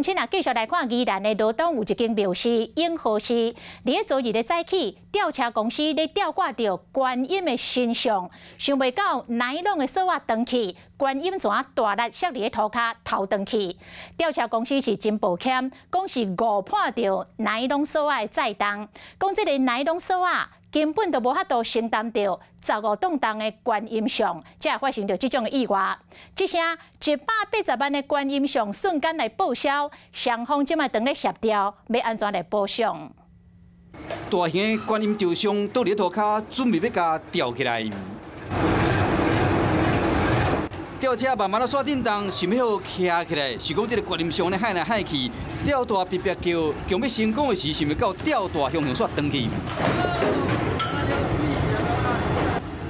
鄉親啊，繼續來看宜蘭的羅東有一間廟寺永和寺，佇咧昨日的早起，吊車公司咧吊掛著觀音的神像，想袂到奈龍的索仔斷去，觀音怎大力摔佇咧塗跤頭斷去。吊車公司是真抱歉，講是誤判著奈龍索仔的載重，講這个奈龍索仔根本就無法度承擔著15磅重的觀音像，才會發生著這種的意外。這聲180萬的觀音像瞬間來報銷，雙方這擺當咧協調，欲按怎來補償？大型的觀音石像倒佇塗跤，準備欲共吊起來。吊車慢慢仔煞振動，想欲予徛起來，是講這个觀音像咧害來害去，吊帶煏煏叫，強欲成功的時，想袂到吊帶雄雄煞斷去。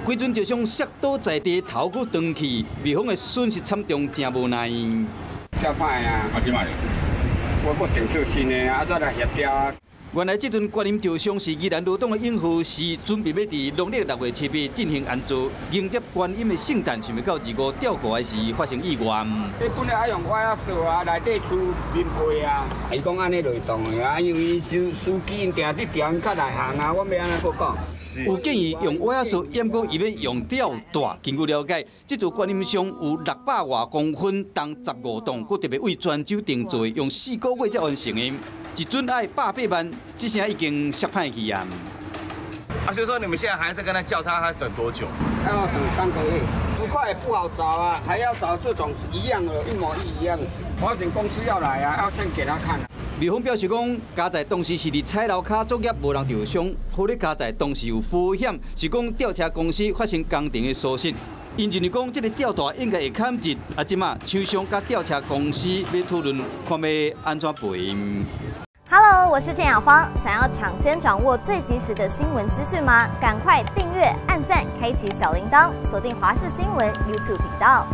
規尊石像摔倒在地，頭閣斷去，廟方的損失慘重，真無奈。較歹啊！啊，這擺，我閣定做新的啊，再來協調啊。原來這尊觀音石像是宜蘭羅東的永和寺，準備欲佇農曆6月7日進行安座，迎接觀音的聖誕，想袂到25吊掛的時發生意外。你本來愛用歪仔索啊，內底出棉被啊，伊講按呢就會動的啊，因為司機𪜶定佇調𪜶較內行啊，我欲按怎閣講？有建議用歪仔索，毋過伊欲用吊帶。根據了解，這座觀音像有600外公分，重15磅，閣特別為泉州訂做，用4個月才完成的。一尊愛180萬，這聲已經摔歹去啊！啊，所以說你們現在還在跟他叫他，還等多久？要等3個月，10塊也不好找啊，還要找這種一樣的，一模一樣。保險公司要來啊，要先給他看。廟方表示講，加載當時是佇彩樓跤作業，無人受傷。好咧，加載當時有保險，是講吊車公司發生工程的疏失。𪜶認為講，這个吊帶應該會崁入。啊，這馬廠商佮吊車公司欲討論，看欲按怎賠。 Hello，我是鄭雅芳。想要搶先掌握最及時的新聞資訊嗎？趕快訂閱、按讚、開啟小鈴鐺，鎖定華視新聞 YouTube 頻道。